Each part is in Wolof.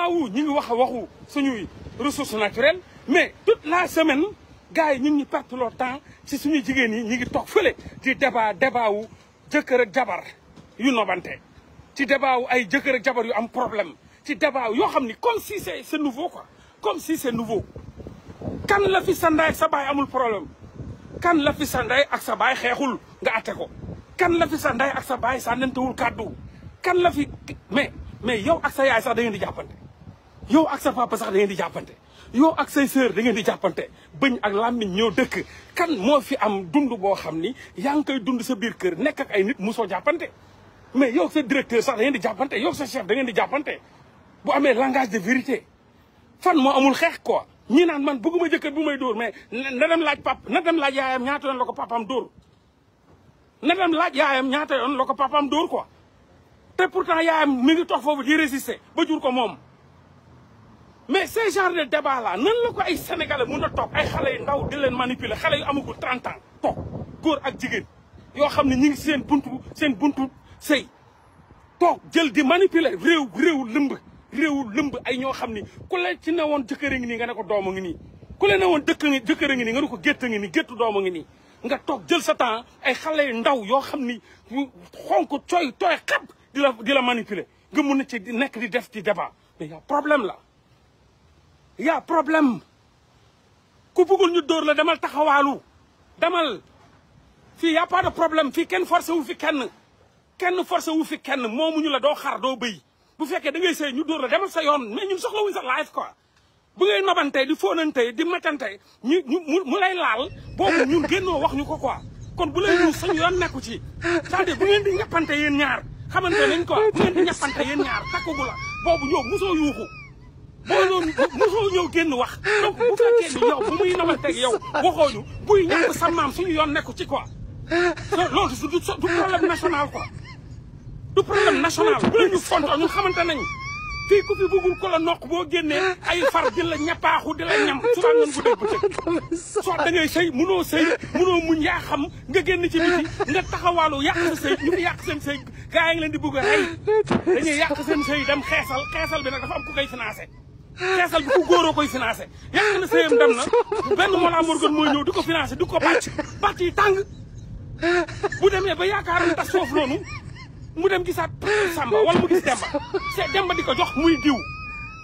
moment où ñi ngi wax waxu suñuy ressources naturelles mais toute la semaine gars yi ñu ngi perte leur temps ci suñuy jigéen yi ñi ngi toog fële ci débat wu jëkkër ak jabar yu nobante ci débat wu ay jëkkër ak jabar yu am problème ci débat yoo xam ni comme si c'est nouveau quoi comme si c'est nouveau kan la fi sa ndey ak sa baay amul problème kan la fi sa ndey ak sa baay xeexul nga atte ko kan la fi sa ndey ak sa baay sànnantewul kàddu kan la fi mais yow ak sa yaay sax da ngeen di jàppante yow ak sa papa sax da ngeen di jàppante yow ak say sœur da ngeen di jàppante bëñ ak làmmiñ ñoo dëkk kan moo fi am dund boo xam ni yaa ngi koy dund sa biir kër nekk ak ay nit musoo jàppante mais yow sa directeur sax da ngeen di jàppante yow sa chef da ngeen di jàppante bu amee langage de vérité fan moo amul xeex quoi ñi naan man bëgguma jëkkër bu may dóor mais na dem laaj na dem laaj yaayam ñaata yoon la ko papaam dóor na dem laaj yaayam ñaata yoon la ko papaam dóor quoi te pourtant yaayam mi ngi toog foofu di résister ba jur ko moom mais ce genre de débat là nan la ko ay sénégalais mun a toog ay xale yu ndaw di leen manipuler xale yu amagul 30 ans toog góor ak jigéen yoo xam ne ñi ngi seen buntu sëy toog jël di manipuler réewu lëmb ay ñoo xam ni ku la ci ne woon jëkkër a ngi nii nga ne ko doom a ngi nii ku la ne woon jëkkër a ngi nii nga ne ko gétt a ngi nii géttu doom a ngi nii nga toog jël sa temps ay xale yu ndaw yoo xam ni xonk tooy xab di la manipuler nga mun a ci nekk di def ci débat mais y a problème la y a problème ku bëggul ñu dóor la demal taxawaalu demal fii y a pas de problème fii kenn forcé wu fi kenn forcé wu fi kenn moomuñu la doo xar doo bëy bu fekkee da ngay sëy ñu dóor la demal sa yoon mais ñun soxlawuñ sa life quoi bu ngay nobantey di fóonantey di matantey mu lay laal boobu ñun génnoo wax ñu ko quoi kon bu lay ñu sañu yoon nekku ci c'est-à-dire bu ngeen di ñappante yéen ñaar xamante nañ quoi bu ngeen di ñappante yéen ñaar takkugu la boobu ñëw mosoo yuuxu boo loolu mosoo ñëw génn wax donc bu fekkee ni yow bu muy nobanteeg yow waxooñu buy ñàkk sa maam suñu yoon nekku ci quoi loolu du problème national quoi du problème national bu la ñu fontoo ñun xamante nañ fii ku fi bëggul ko la nokk boo génnee ay far di la ñappaaxu di la ñam suba ngeen bu dégg bëccëg soit da ngay sëy munoo muñ yaa xam nga génn ci biti nga taxawaalu yàq sa sëy ñu ngi yàq seen sëy gaa yi ngi leen di bëgg a rey dañuy yàq seen sëy dem xeesal bi nag dafa am ku koy financé xeesal bi ku góoroo koy financé yàq na sëyam dem na benn Mollah Morgun mooy ñëw di ko financé di ko bàcc yi tàng bu demee ba yaakaaram tas foofu noonu mu dem gisaat Samba wala mu gis Demba di ko jox muy diw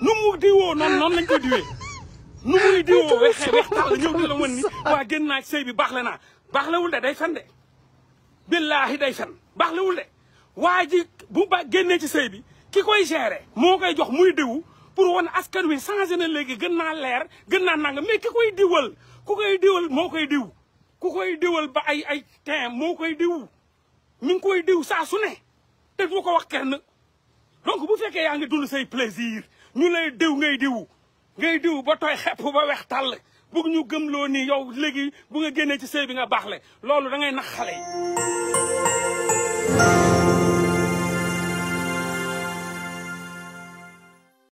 nu mu diwoo noonu lañ ko diwee nu muy diwoo weex tàll ñëw di la wan ni waa génn naa sëy bi baaxle naa baaxlewul de day fen de billaahi day fen baaxlewul de waa ji bu ba génnee ci sëy bi ki koy gérer moo koy jox muy diw pour wan askan wi changé na léegi gën naa leer gën naa nanga mais ki koy diwal ku koy diwal moo koy diw ku koy diwal ba ay tin moo koy diw mi ngi koy diw saa su ne te du ko wax kenn donc bu fekkee yaa ngi dund say plaisir ñu lay diw ngay diw ba tooy xepp ba weex tàll bëgg ñu gëmloo ni yow léegi bu nga génnee ci sëy bi nga baaxle loolu da ngay nax xale yi